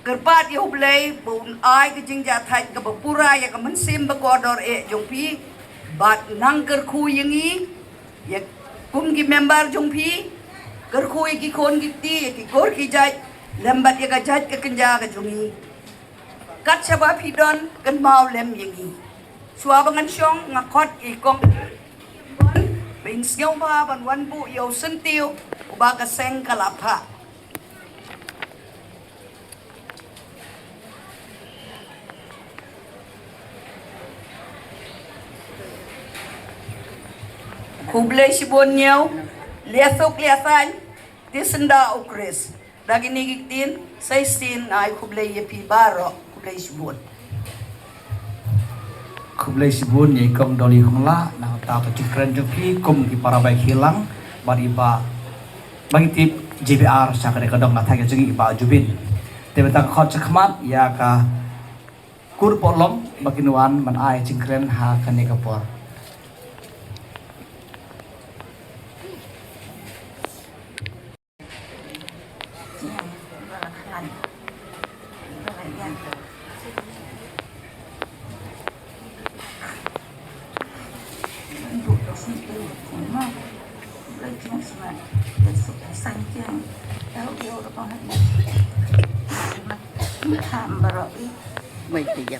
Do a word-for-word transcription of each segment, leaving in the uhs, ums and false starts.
Kyrpad ïa U Blei ba un ai ka jingjahthait kaba pura ïa ka mynsiem ba kordor eh jong phi, bad nang kyrkhu ïa ngi, ïa kum ki member jong phi, kyrkhu ïa ki khun ki kti, ïa ki kur ki jait, lem bad ïa ka jait ka kynja ka jong ngi. Kat shaba phi don, kynmaw lem ïa ngi. Shuwa ba ngan shong, nga khot ïa i kong ba in sngewbha ban wan buh ïa u syntiew uba ka seng ka la phah. Khublei shibun ñiew, lia suk lia saiñ, te synda u Khrist. Da kine ki ktien, sa shisien nga ai khublei ïa phi baroh, khublei shibun. Khublei shibun ïa i kong Dolly Hongla, na ka bynta ka jingkren jong phi kum ki para bai khielang, bad i Bah, ba ngi tip J B R sha kane ka dong, na thaiñ ka jong i Bah Jubin. Te mynta ka khot shakhmat ïa ka kur Pohlong ba kin wan ban ai jingkren ha kane ka por. Wait, yeah.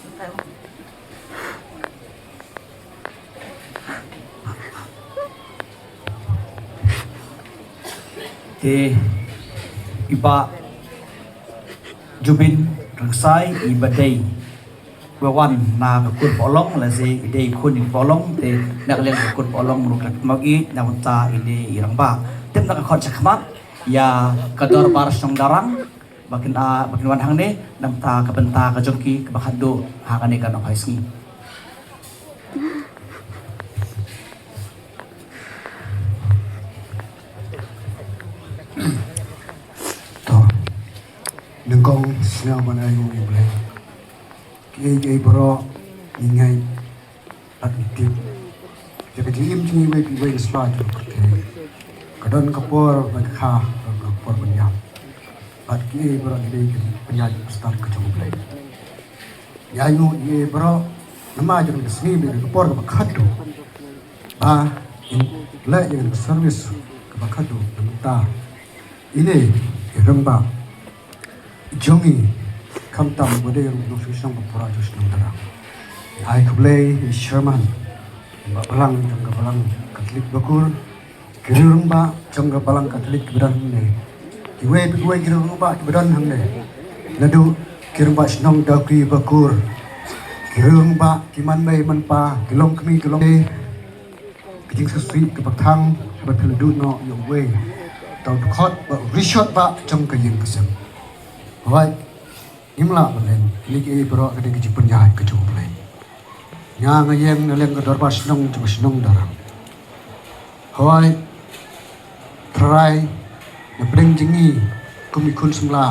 Te i Bah Jubin Rynsan, i ba dei ba wan na ka kur Pohlong, lehse i dei khun i Pohlong, te na ka liang ka kur Pohlong ruh ka kynmaw ïa i na ka bynta ine i rangbah. Te mynta ka khot shakhmat ïa ka dorbar shnong Darrang ba kin, ah, ba kin wan hangne na ka bynta, ka bynta ka jong ki kaba khatduh ha kane ka nonghoi sngi. To, nyngkong sngewbha ban ai nguh ïa U Blei. Kiei kiei baroh ngi ngeit bad ngi tip ïa ka jingim jong ngi iwei pa iwei, ngi sngewbha jong ka, ka don ka por ban kha, ka don ka por ban ïap. Bad kiei baroh ngi dei ki pynïaid stad ka jong U Blei. Ïa ngi, ïa baroh, namar jong ka sngi, ka por kaba khatduh ba ngin leh ïa ka service kaba khatduh na ka bynta ine i rangbah jong ngi, khamtam ba dei ruh u nongshong shnong ba pura jong shnong Darrang. Ai khublei ïa i chairman, ba balang jong ka balang Katholik Bakur, ki riew rangbah jong ka balang Katholik kiba don hangne, kiwei pa kiwei ki riew rangbah kiba don hangne, naduh ki rangbah shnong Dawki Bakur, ki riew rangbah, ki man mei man pa, ki long kmie ki long, ka jingsngewsih kaba khang haba phi la duh noh ïa uwei, uta u dkhot bad u rishot bah jong ka ïing ka sem. Hooid, ngim lah ban len, kine kiei baroh ka dei ka jingpynïaid ka jong U Blei. Nga, nga ïeng na liang ka dorbar shnong jong ka shnong Darrang. Hooid, trai, na pdeng jong ngi kum ki khun samla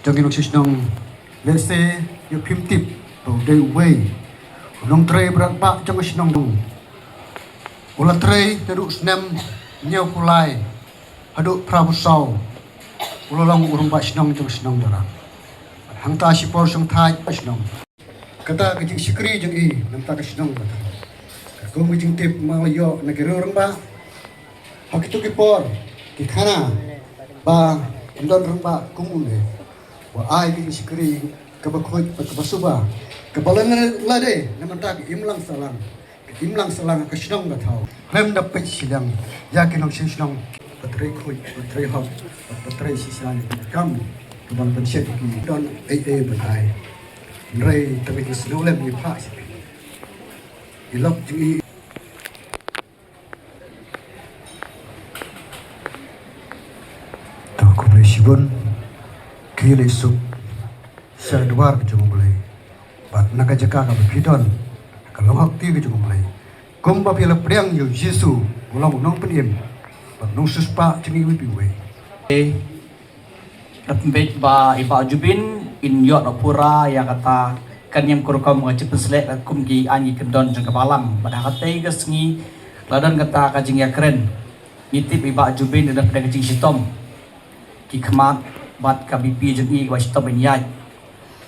jong ki nongshong shnong, lehse ïoh phim tip ba u dei uwei u nongtrei bad rangbah jong ka shnong. U la trei naduh snem hynñiewphew lai haduh phraphew saw. U la long u rangbah shnong jong ka shnong Darrang. Hangta shipor shongthait ka shnong. Kata ka jingshakri jong i na bynta ka shnong ka dei, ka kum ka jingtip ba la ïoh na ki riew rangbah ha kito ki por ki khana ba ym don rangbah kum une. Ba ai ka jingshakri kaba khuid bad kaba suba, kaba lane lade na bynta ka imlang sahlang, ka imlang sahlang ka shnong ka thaw. Khlem da peit shiliang ïa ki nongshong shnong, ba trei khuid, ba trei hok, ba trei shisha ïa ka kam ka ban pynshet ïa ki, don ei ei ban ai. Hynrei tang ïa ki sngewlem ngi phah sha ki. I lok jong i. To, khublei shibun, ki leit suk sha ka dwar ka jong U Blei. Bad na ka jaka kaba phi don, ka long ha kti ka jong U Blei. Kumba phi la pdiang ïa U Jisu, u long u nongpynim bad u nongsiewspah jong ngi iwei pa iwei. Nga pynbeit ba i Bah Jubin in ïoh noh pura ïa kata ka niam ka rukom ka jingpynsleh kum ki aiñ ki kyndon jong ka balang. Bad ha katei ka sngi la don kata ka jingïakren. Ngi tip i Bah Jubin i dang pdiang ka jingshitom ki khmat bad ka B P jong i kaba shitom ban ïaid.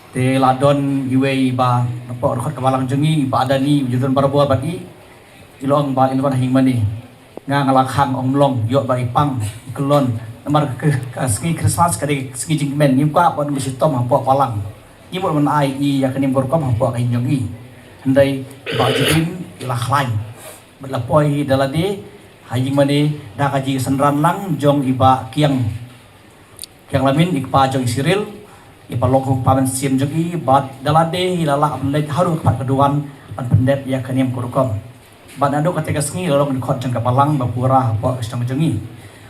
Te la don iwei ba napoh ryngkat ka balang jong ngi, i Bah Dani, u ju don barabor bad i, i la ong ba i la wan ha ïing mane. Nga nga la khang ong mlong, ïoh ba i pang, i kyllon. Namar ka, ka sngi Christmas ka dei ka sngi jingkmen, ngim kwah ban ong ka shitom hapoh balang. Ngi mut ban ai i ïa ka niam ka rukom hapoh ka ïing jong i. Hynrei i Bah Jubin i la khlaiñ. Bad la poi da lade ha ïing mane da ka jingsynran lang jong i Bah Kiang. Kiang Lamin, i kpa jong i Siril, i ba long kum u kpa mynsiem jong i, bad da lade i la lah ban leit haduh ka pat ka duwan ban pyndep ïa ka niam ka rukom. Bad naduh katei ka sngi la long dkhot jong ka balang ba pura hapoh ka shnong jong i.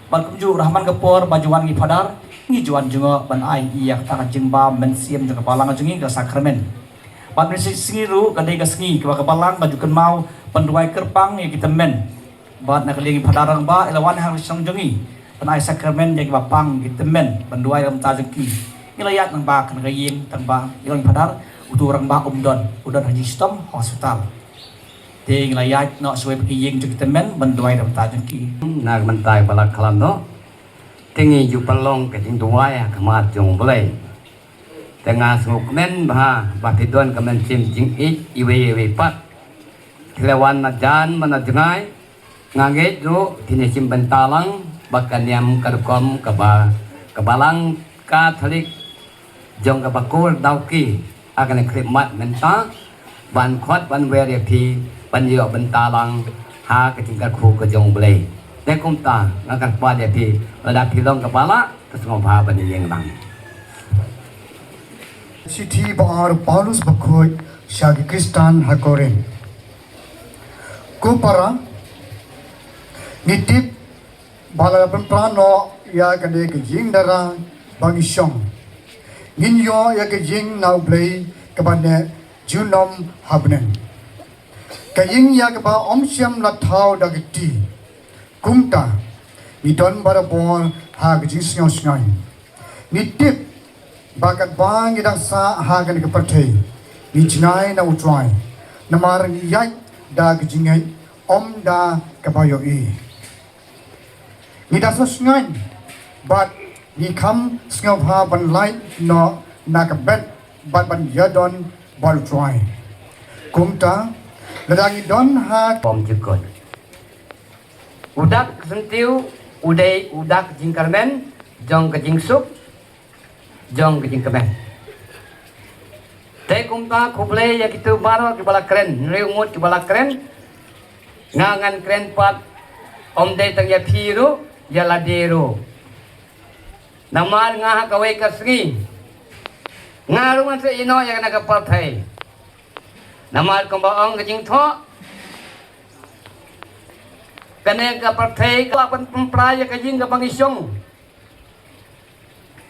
Bad kumjuh ruh ha man ka por ba ju wan ngi Phadar, ngi ju wan jngoh ban ai ïa kata ka jingbam mynsiem jong ka balang jong i, ka sakramen. Bad mynta ka sngi ruh ka dei ka sngi kaba ka balang ka ju kynmaw ban duwai kyrpang ïa ki tymmen. Bad na ka liang i Phadar Rangbah i la wan ha ka shnong jong ngi ban ai sakramen ïa kiba pang ki tymmen ban duwai na ka bynta jong ki. Ngi la ïaid lyngba kane ka ïing tangba i long i Phadar uto u rangbah um don, u don ha jingshitom ha hospital. Te ngi la ïaid noh shuwa bad ki ïing jong ki tymmen ban duwai na ka bynta jong ki. Na ka bynta ba la khlad noh, te ngi ju pynlong ka jingduwai ha khmat jong U Blei. Te nga sngewkmen bha ba phi don ka mynsiem jingïeit iwei iwei pat. Phi la wan na jan bad na jngai. Nga ngeit ruh phin ïa shim bynta lang bad ka niam ka rukom kaba ka balang Katholik jong ka Bakur Dawki ha kane ka khyllipmat mynta ban khot ban wer ïa phi ban ïoh bynta lang ha ka jingkyrkhu ka jong U Blei. Te kumta nga kyrpad ïa phi lada phi long kaba lah, to sngewbha ban ïeng lang. Shithi ba ar Paulus bakhuid sha ki Khristan ha Korinth. Ko para, ngi tip ba lada pynpra noh ïa kane ka ïing dara ba ngi shong, ngin ïoh ïa ka ïing na U Blei kaba neh junom ha bneng, ka ïing ïa kaba ym shym la thaw da ka kti. Kumta ngi don barabor ha ka jingsngew shngaiñ. Ngi tip ba katba ngi dang sah ha kane ka pyrthei, ngi jngai na U Trai, namar ngi ïaid da ka jingngeit, ym da kaba ïohi. Ngi da sngewshngaiñ bad ngi kham sngewbha ban lait noh na ka beit bad ban ïadon bad U Trai. Kumta lada ngi don ha bymjukut, u dak syntiew u dei u dak jingkyrmen jong ka jingsuk jong ka jingkmen. Te kumta khublei ïa kito baroh kiba la kren, hynriew ngut kiba la kren. Nga ngan kren pat, ym dei tang ïa phi ruh, ïa lade ruh. Namar nga ha kawei ka sngi nga ruh ngan sa ïeh noh ïa kane ka pyrthei. Namar kumba ong ka jingthoh, kane ka pyrthei ka la pynpra ïa ka ïing kaba ngi shong.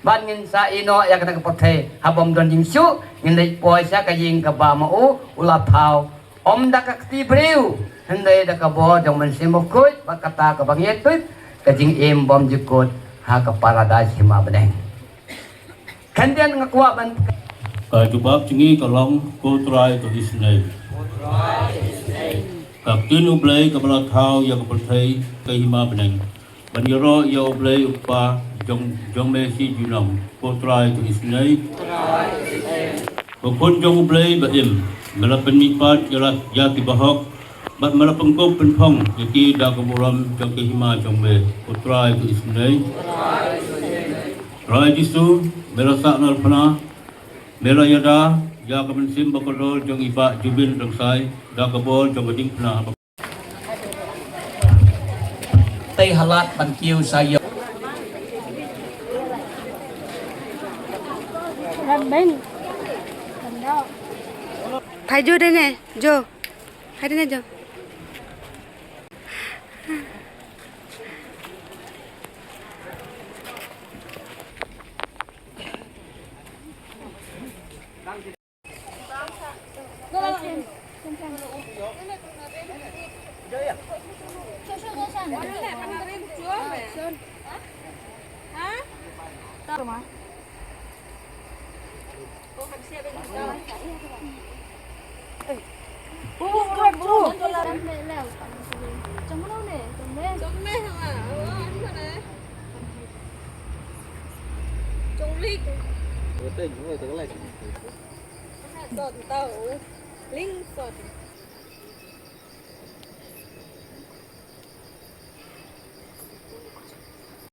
Bad ngin sa ïeh noh ïa kane ka pyrthei ha bym don jingsuk, ngin leit poi sha ka ïing kaba ma u u la thaw, ym da ka kti briew, hynrei da ka bor jong u Mynsiem Bakhuid, bad kata kaba ngi ïathuh ka jingim bymjukut ha ka paradais hima bneng. Khyndiat nga kwah ban ka jubab jong ngi ka long, Ko Trai, to isynei. Ka ktien U Blei kaba la thaw ïa ka pyrthei ka hima bneng, ban ïaroh ïa U Blei U Kpa jong, jong me shi junom. Ko Trai, to isynei. Ko Khun jong U Blei ba im, me la pynmihpat ïa la, ïa ki bahok, bad me la pynkup pynphong ïa ki da ka burom jong ka hima jong me. Ko Trai, to isynei. Trai Jisu, me la sahnarphna, me la ïada ïa ka mynsiem bakordor jong i Bah Jubin Rangsai da ka bor jong ka diengphna. Tei halat ban kiew sha ïa. Phai Jo dei ne, Jo. Phai dei ne Jo. Sot tau. Ling sot.